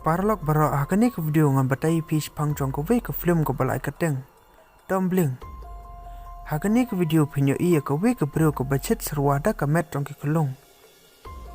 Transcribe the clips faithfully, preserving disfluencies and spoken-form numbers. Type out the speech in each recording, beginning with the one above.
Paralok baroh, ha kane ka video ngan batai ïa phi shaphang jong kawei ka film kaba la ai kyrteng Tumbling. Ha kane ka video phin ïohi ïa kawei ka briew kaba shit syrwa da ka met jong ki khyllung.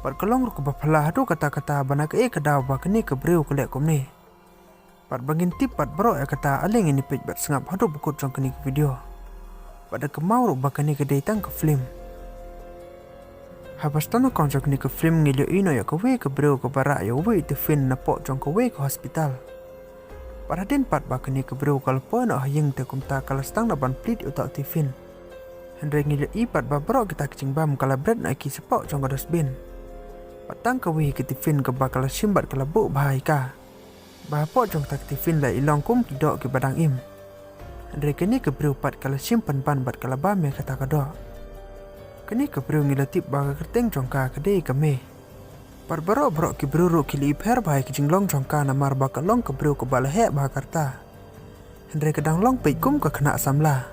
Bad ka long ruh kaba phylla haduh katta katta ba na kaei ka daw ba kane ka briew ka leh kumne. Bad ba ngin tip pat baroh ïa kata, ale ngin ïa peit bad sngap haduh ba kut jong kane ka video. Bad da kynmaw ruh ba kane ka dei tang ka film. Haba sdang na kawei jong kane ka film ngi la ïohi noh ïa kawei ka briew kaba rah ïa uwei u tiffin napoh jong kawei ka hospital. Bad hadien pat ba kane ka briew ka la poi noh ha ïing, te kumta ka la sdang noh ban plied ïa uta u tiffin. Hynrei ngi la ïohi pat ba baroh kita ki jingbam ka la bret noh ïa ki shapoh jong ka dustbin. Bad tang kawei ka tiffin kaba ka la shim bad ka la buh bha ïa ka. Ba hapoh jong kata ka tiffin la i long kum ki doh kiba dang im. Hynrei kane ka briew pat ka la shim pynban bad ka la bam ïa kata ka doh. Kane ka briew ngi la tip ba ka kyrteng jong ka ka dei ka May. Bad baroh baroh ki briew ruh ki la i pher bha ïa ka jinglong jong ka namar ba ka long ka briew kaba la heh bha ka rta. Hynrei ka dang long peit kum ka khynnah samla.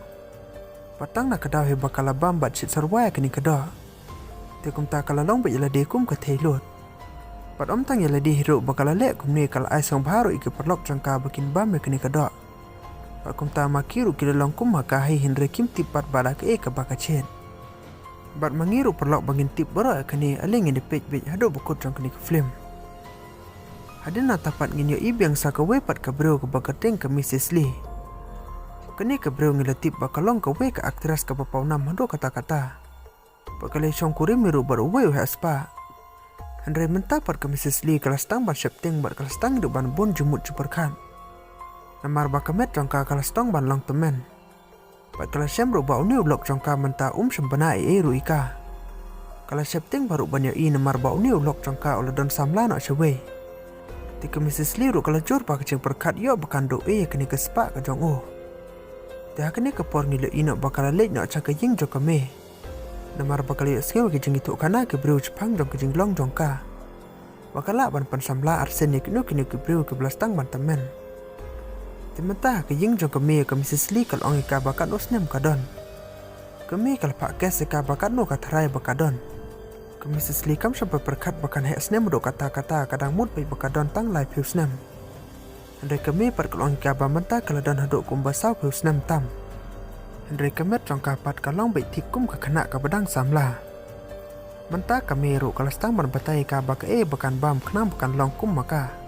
Bad tang na ka daw hi ba ka la bam bad shit syrwa ïa kane ka doh, te kumta ka la long beit ïa lade kum ka thei lut. Bad ym tang ïa lade hi ruh ba ka la leh kumne, ka la ai sngewbha ruh ïa ki paralok jong ka ba kin bam ïa kane ka doh. Bad kumta ma ki ruh ki la long kum ha ka hi, hynrei kim tip pat ba da kaei kaba ka shit. Bad ma ngi ruh paralok ba ngin tip baroh ïa kane, ale ngin ïa peit beit haduh ba kut jong kane ka film. Hadien nangta pat ngin ïohi biang sa kawei pat ka briew kaba kyrteng ka Missus Lee. Kane ka briew ngi la tip ba ka long kawei ka actress kaba pawnam haduh katta katta. Bad ka la shongkurim hi ruh bad uwei u heh spah. Hynrei mynta pat ka Missus Lee ka la sdang ban sheptieng bad ka la sdang hi ruh ban bun jingmut jingpyrkhat. Namar ba ka met jong ka ka la sdang ban long tymmen. Bad ka la shem ruh ba une u lok jong ka mynta um shym bna ei ei ruh ïa ka. Ka la sheptieng bha ruh ban ïohi namar ba une u lok jong ka u la don samla noh shawei. Te ka Missus Lee ruh ka la jur bha ka jingpyrkhat ïoh ba kan duh ei ïa kane ka spah ka jong u. Te ha kane ka por ngi la ïohi noh ba ka la leit noh sha ka ïing jong ka May. Namar ba ka la ïohsngew ïa ka jingïathuhkhana ki briew shaphang jong ka jinglong jong ka. Ba ka lah ban pynsamla arsien ïa kino kino ki briew kiba la sdang ban tymmen. Te mynta ha ka ïing jong ka May, ka Missus Lee ka la ong ïa ka ba katno snem ka don. Ka May ka la phah guess ïa ka ba katno ka tharai ba ka don. Ka Missus Lee kam shym pyrkhat ba kan heh snem ruh katta katta, ka dang mut beit ba ka don tang laiphew snem. Hynrei ka May pat ka la ong ïa ka ba mynta ka la don haduh kumba sawphew snem tam. Hynrei ka met jong ka pat ka long beit thik kum ka khynnah kaba dang samla. Mynta ka May ruh ka la sdang ban batai ïa ka ba kaei ba kan bam khnang ba kan long kum ma ka.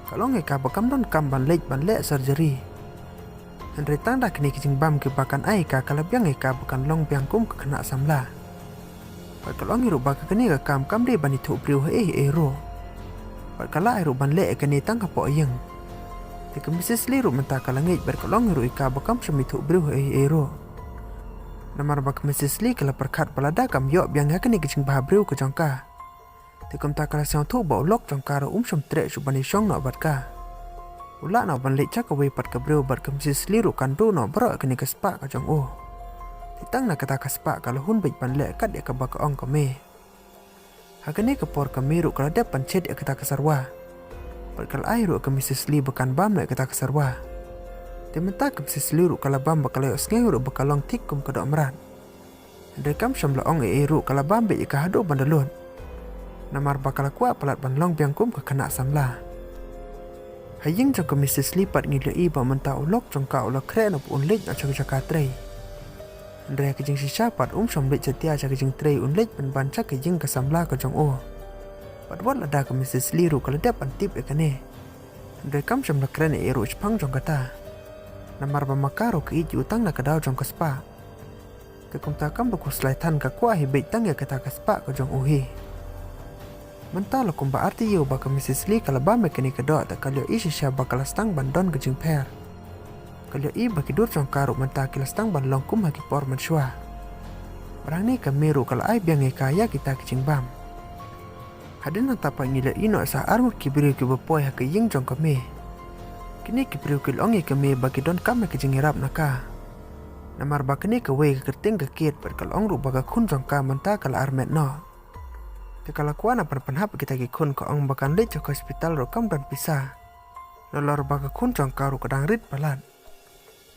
Ka la ong ïa ka ba kam don kam ban leit ban leh surgery. Hynrei tang da kine ki jingbam kiba kan ai ïa ka, ka la biang ïa ka ba kan long biang kum ka khynnah samla. Bad ka la ong hi ruh ba ka kane ka kam kam dei ban ïathuh briew haei haei ruh. Bad ka lah hi ruh ban leh ïa kane tang hapoh ïing. Te ka Missus Lee ruh mynta ka la ngeit bad ka la ong hi ruh ïa ka ba kam shym ïathuh briew haei haei ruh. Namar ba ka Missus Lee ka la pyrkhat ba lada kam ïoh biang ïa kane ka jingbhabriew ka jong ka, te kumta ka la sngewthuh ba u lok jong ka ruh um shym treh shuh ban ïashong noh bad ka. U lah noh ban leit sha kawei pat ka briew bad ka Missus Lee ruh kan duh noh baroh ïa kane ka spah ka jong u. Te tang na kata ka spah ka la hun beit ban leh kat ïa kaba ka ong ka May. Ha kane ka por ka May ruh ka la dep ban shet ïa kata ka syrwa. Bad ka la ai ruh ka Missus Lee ba kan bam noh ïa kata ka syrwa. Te mynta ka Missus Lee ruh ka la bam bad ka la ïohsngew ruh ba ka long thik kum ka doh mrad. Hynrei kam shym la ong ei ei ruh, ka la bam beit ïa ka haduh ban da lut. Namar ba ka la kwah palat ban long biang kum ka khynnah samla. Ha ïing jong ka Missus Lee pat ngi la ïohi ba mynta u lok jong ka u la khreh noh ba un leit noh sha ka jaka trei. Hynrei ha ka jingshisha pat um shym leit satia sha ka jingtrei, un leit pynban sha ka ïing ka samla ka jong u. Bad wat lada ka Missus Lee ruh ka la dep ban tip ïa kane. Hynrei kam shym la kren ei ei ruh shaphang jong kata. Namar ba ma ka ruh ka ïeit ïa u tang na ka daw jong ka spah. Te kumta kam da khuslai than, ka kwah hi beit tang ïa kata ka spah ka jong u hi. Mynta la kumba ar taïew ba ka Missus Lee ka la bam ïa kane ka doh, te ka la ïohi shisha ba ka la sdang ban don ka jingpher. Ka la ïohi ba ki dur jong ka ruh mynta ki la sdang ban long kum ha ki por mynshuwa. Bad hangne ka May ruh ka la ai biang ïa ka ïa kita ki jingbam. Hadien nangta pat ngi la ïohi noh sa arngut ki briew kiba poi ha ka ïing jong ka May. Kine ki briew ki la ong ïa ka May ba ki donkam ïa ka jingïarap na ka. Namar ba kane kawei ka kyrteng ka Kate, bad ka la ong ruh ba ka khun jong ka mynta ka la armet noh. Te ka la kwah na ban pynhap ïa kita ki khun, ka ong ba kan leit sha ka hospital ruh kam don pisa. Nalor ba ka khun jong ka ruh ka dang rit palat.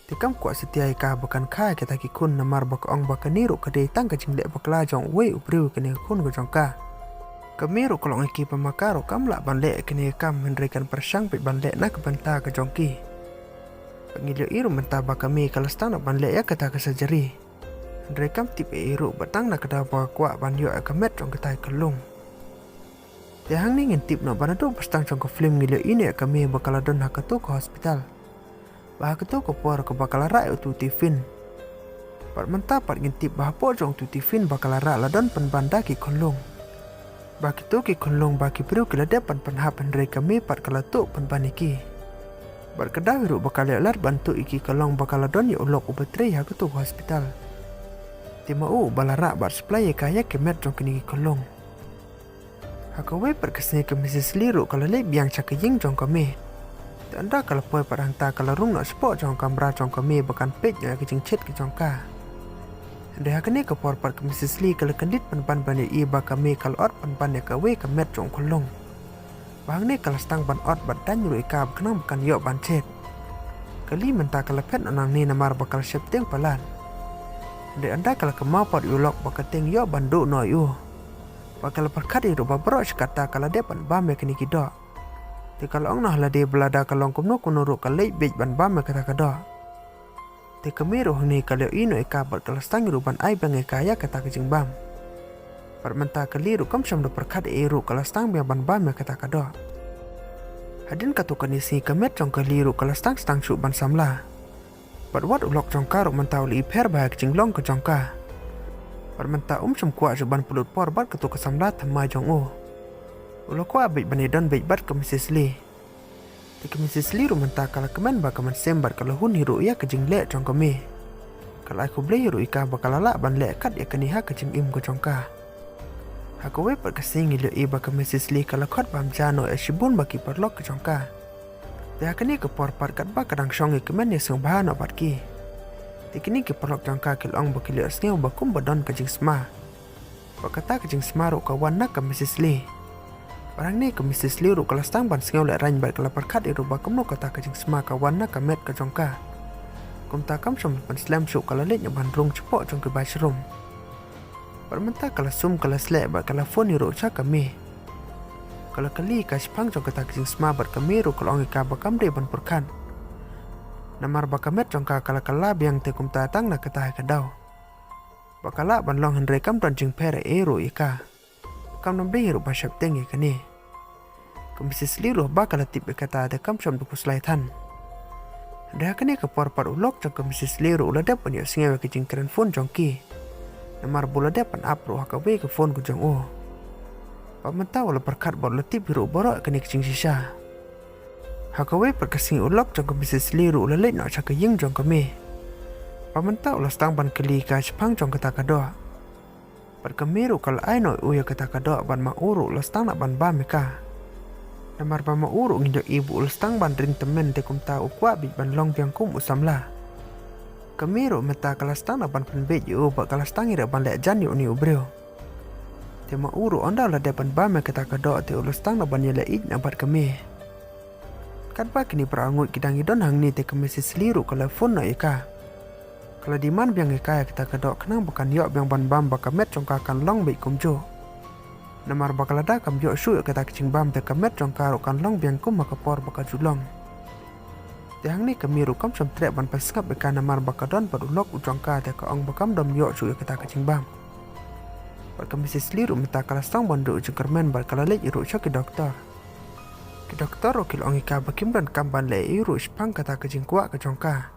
Te kam kwah satia ïa ka ba kan kha ïa kita ki khun, namar ba ka ong ba kane ruh ka dei tang ka jingleh bakla jong uwei u briew ïa kane ka khun ka jong ka. Ka Mei ruh ka long ïa ki ba ma ka ruh kam lah ban leh ïa kane ka kam, hynrei kan pyrshang beit ban leh na ka bynta ka jong ki. Bad ngi la ïohi ruh mynta ba ka Mei ka la sdang noh ban leh ïa kata ka surgery. Hynrei kam tip ei ei ruh ba tang na ka daw ba ka kwah ban ïoh ïa ka met jong kata ka khyllung. Te hangne ngin tip noh ba naduh ba sdang jong ka film ngi la ïohi noh ïa ka Mei ba ka la don ha kato ka hospital. Ba ha kato ka por kaba ka la rah ïa uto u tiffin. Bad mynta pat ngin tip ba hapoh jong uto u tiffin ba ka la rah la don pynban da ki khyllung. Ba kito ki khyllung ba ki briew ki la dep ban pynhap, hynrei ka Mei pat ka la tuh pynban ïa ki. Bad ka daw hi ruh ba ka la ïoh lad ban tuh ïa ki ka long ba ka la don ïa u lok uba trei ha kato ka hospital. Te ma u uba la rah bad supply ïa ka ïa ki met jong kine ki khyllung. Ha kawei pat ka sngi ka Mrs Lee ruh ka la leit biang sha ka ïing jong ka Mei. Te ynda ka la poi pat hangta ka la rung noh shapoh jong ka kamra jong ka Mei ba kan peit noh ïa ka jingshit ka jong ka. Hynrei ha kane ka por pat ka Mrs Lee ka la kyndit pynban ban ïohi ba ka Mei ka la ot pynban ïa kawei ka met jong u khyllung. Ba hangne ka la sdang ban ot bad daiñ ruh ïa ka ba khnang ba kan ïoh ban shit. Ka Lee mynta ka la phet noh nangne namar ba ka la sheptieng palat. Hynrei ynda ka la kynmaw pat ïa u lok ba ka tieng ïoh ban duh noh ïa u. Ba ka la pyrkhat hi ruh ba baroh shi katta ka la dep ban bam ïa kine ki doh. Te ka la ong noh ha lade ba lada ka long kumno kumno ruh ka leit beit ban bam ïa kata ka doh. Te ka Mei ruh hangne ka la ïohi noh ïa ka bad ka la sdang hi ruh ban ai biang ïa ka ïa kata ka jingbam. Bad mynta ka Lee ruh kam shym da pyrkhat ei ei ruh ka la sdang biang ban bam ïa kata ka doh. Hadien katto katne sngi ka met jong ka Lee ruh ka la sdang sdang shuh ban samla. Bad wat u lok jong ka ruh mynta u la ipher bha ïa ka jinglong ka jong ka. Bad mynta um shym kwah shuh ban pynlut por bad kato ka samla thymmai jong u. U la kwah beit ban ïadon beit bad ka Mrs Lee. Te ka Mrs Lee ruh mynta ka la kmen bha ka mynsiem bad ka la hun hi ruh ïa ka jingleh jong ka Mei. Ka la ai khublei hi ruh ïa ka ba ka la lah ban leh kat ïa kane ha ka jingim ka jong ka. Ha kawei pat ka sngi ngi la ïohi ba ka Mrs Lee ka la khot bam ja noh ïa shibun ba ki paralok ka jong ka. Te ha kane ka por pat katba ka dang shong ïa ka kmen ïa sngewbha noh bad ki. Te kine ki paralok jong ka ki la ong ba ki la ïohsngew ba kumba don ka jingsma. Ba kata ka jingsma ruh ka wan na ka Mrs Lee. Bad hangne ka Mrs Lee ruh ka la sdang ban sngew lehraiñ bad ka la pyrkhat hi ruh ba kumno kata ka jingsma ka wan na ka met ka jong ka. Kumta kam shym la pynslem shuh ka la leit noh ban rung shapoh jong ki bathroom. Bad mynta ka la sum ka la sleh bad ka la phone hi ruh sha ka Mei. Ka la kylli ïa ka shaphang jong kata ka jingsma bad ka Mei ruh ka la ong ïa ka ba kam dei ban pyrkhat. Namar ba ka met jong ka ka la kylla biang te kumta tang na kata hi ka daw. Ba ka lah ban long hynrei kam don jingpher ei ei ruh ïa ka. Kam don bynta ruh ban sheptieng ïa kane. Ka Mrs Lee ruh ba ka la tip ïa kata te kam shym da khuslai than. Hynrei ha kane ka por pat u lok jong ka Mrs Lee ruh u la dep ban ïohsngew ïa ka jingkren phone jong ki. Namar ba u la dep ban ap ruh ha kawei ka phone ka jong u. Bad mynta u la pyrkhat bad u la tip hi ruh baroh ïa kane ka jingshisha. Ha kawei pat ka sngi u lok jong ka Mrs Lee ruh u la leit noh sha ka ïing jong ka Mei. Bad mynta u la sdang ban kylli ïa ka shaphang jong kata ka doh. Bad ka Mei ruh ka la ai noh ïa u ïa kata ka doh bad ma u ruh u la sdang noh ban bam ïa ka. Namar ba ma u ruh ngi la ïohi ba u la sdang ban ring tymmen te kumta u kwah beit ban long biang kum u samla. Ka Mei ruh mynta ka la sdang noh ban pynbeit ïa u bad ka la sdang hi ruh ban leh jan ïa une u briew. Te ma u ruh ynda u la dep ban bam ïa kata ka doh te u la sdang noh ban ïaleh ïeit noh bad ka Mei. Katba kine para ngut ki dang ïadon hangne te ka Mrs Lee ruh ka la phone noh ïa ka. Ka la demand biang ïa ka ïa kata ka doh khnang ba kan ïoh biang ban bam ba ka met jong ka kan long beit kumjuh. Namar ba ka lada kam ïoh shuh ïa kata ka jingbam te ka met jong ka ruh kan long biang kum ha ka por ba ka ju long. Te hangne ka Mei ruh kam shym treh ban pynsngap ïa ka namar ba ka don bad u lok u jong ka te ka ong ba kam dom ïoh shuh ïa kata ka jingbam. Bad ka Mrs Lee ruh mynta ka la sdang ban duh jingkyrmen bad ka la leit ïa ruh sha ki doktor. Ki doktor ruh ki la ong ïa ka ba kim donkam ban leh ei ei ruh shaphang kata ka jingkwah ka jong ka.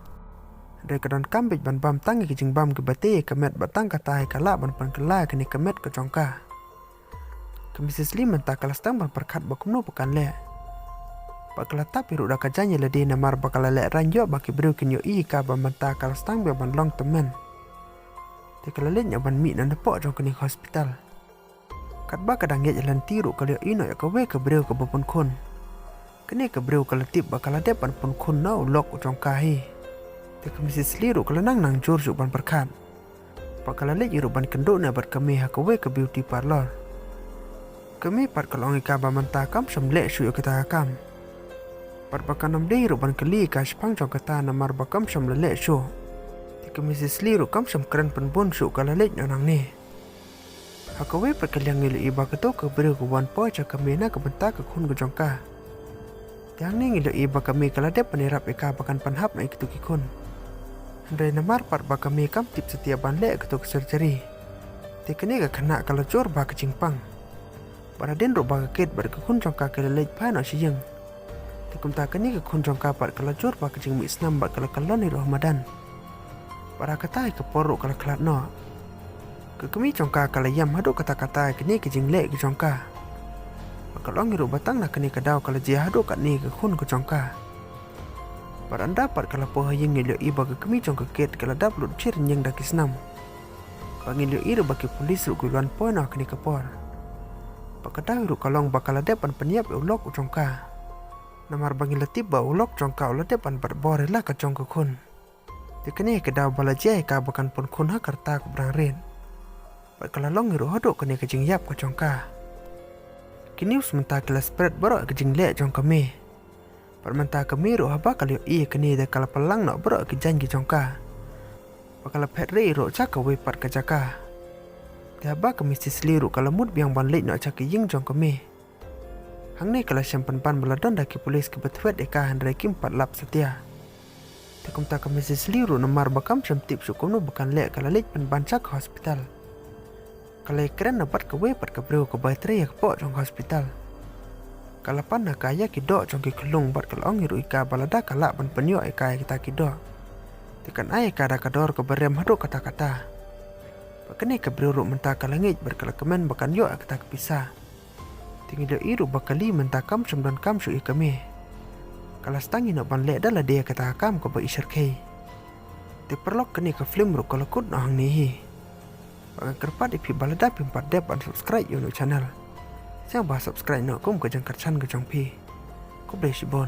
Hynrei ka donkam beit ban bam tang ïa ki jingbam kiba tei ïa ka met bad tang kata hi ka lah ban pynkylla ïa kane ka met ka jong ka. Ka Mrs Lee mynta ka la sdang ban pyrkhat ba kumno ba kan leh. Bad ka la tap hi ruh da ka jaiñ ïa lade namar ba ka la lehraiñ ïoh ba ki briew kin ïohi ïa ka ba mynta ka la sdang biang ban long tymmen. Te ka la leit noh ban mih na napoh jong kane ka hospital. Katba ka dang ïaid lynti ruh ka la ïohi noh ïa kawei ka briew kaba pynkhun. Kane ka briew ka la tip ba ka la dep ban pynkhun na u lok u jong ka hi. Te ka Mrs Lee ruh ka la nang nang jur shuh ban pyrkhat. Bad ka la leit hi ruh ban kynduh noh bad ka Mei ha kawei ka beauty parlour. Ka Mei pat ka la ong ïa ka ba mynta kam shym leh shuh ïa kata ka kam. Bad ba kan ym dei hi ruh ban kylli ïa ka shaphang jong kata namar ba kam shym la leh shuh. Te ka Mrs Lee ruh kam shym kren pynbun shuh ka la leit noh nangne. Ha kawei pat ka liang ngi la ïohi ba kato ka briew ka wan poi sha ka mei na ka bynta ka khun ka jong ka. Te hangne ngi la ïohi ba ka mei ka la dep ban ïarap ïa ka ba kan pynhap noh ïa kito ki khun. Hynrei namar pat ba ka mei kam tip satia ban leh ïa kato ka surgery, te kane ka khynnah ka la jur bha ka jingpang. Bad hadien ruh ba ka kid bad ka khun jong ka ki la leit phai noh sha ïing. Te kumta kane ka khun jong ka pat ka la jur bha ka jingmih snam bad ka la kyllon hi ruh ha madan. Bad ha kata hi ka por ruh ka la khlad noh. Ka kmie jong ka ka la ïam haduh katta katta ïa kane ka jingleh ka jong ka. Bad ka la ong hi ruh ba tang na kane ka daw ka la jia haduh katne ka khun ka jong ka. Bad ynda pat ka la poi ha ïing ngi la ïohi ba ka kmie jong ka kid ka la dap lut jyrnging da ki snam. Bad ngi la ïohi ruh ba ki pulit ruh ki wan poi noh ha kane ka por. Bad ka daw hi ruh ka long ba ka la dep ban pynïap ïa u lok u jong ka. Namar ba ngi la tip ba u lok jong ka u la dep ban bat bor ïa la ka jong ka khun. Te kane ka daw ba la jia ïa ka ba kan pun khun ha ka rta ka bnai rit. Bad ka la long hi ruh haduh kane ka jingïap ka jong ka. Ki news mynta ki la spread baroh ïa ka jingleh jong ka mei. Bad mynta ka mei ruh haba ka la ïohi ïa kane te ka la pynlang noh baroh ïa ki jaiñ ki jong ka. Bad ka la phet rieh ruh sha kawei pat ka jaka. Te haba ka Missus Lee ruh ka la mut biang ban leit noh sha ka ïing jong ka mei. Hangne ka la shem pynban ba la don da ki pulit kiba thwet ïa ka hynrei kim pat lap satia. Te kumta ka Missus Lee ruh namar ba kam shym tip shuh kumno ba kan leh ka la leit pynban sha ka hospital. Ka la ïakren na bad kawei pat ka briew kaba trei ïa ka poh jong ka hospital. Ka la pan na ka ïa ki doh jong ki khyllung bad ka la ong hi ruh ïa ka ba lada ka lah ban pynïoh ïa ka ïa kita ki doh, te kan ai ïa ka da ka dor kaba rem haduh katta katta. Bad kane ka briew ruh mynta ka la ngeit bad ka la kmen ba kan ïoh ïa kata ka pisa. Te ngi la ïohi ruh ba ka Lee mynta kam shym donkam shuh ïa ka mei. Ka la sdang hi noh ban leh da lade ïa kata ka kam kaba i shyrkhei. Te paralok, kane ka film ruh ka la kut noh hangne hi. Bad nga kyrpad ïa phi ba lada phim pat dep ban subscribe ïa une u channel, sngewbha subscribe noh kum ka jingkyrshan ka jong phi. Khublei shibun.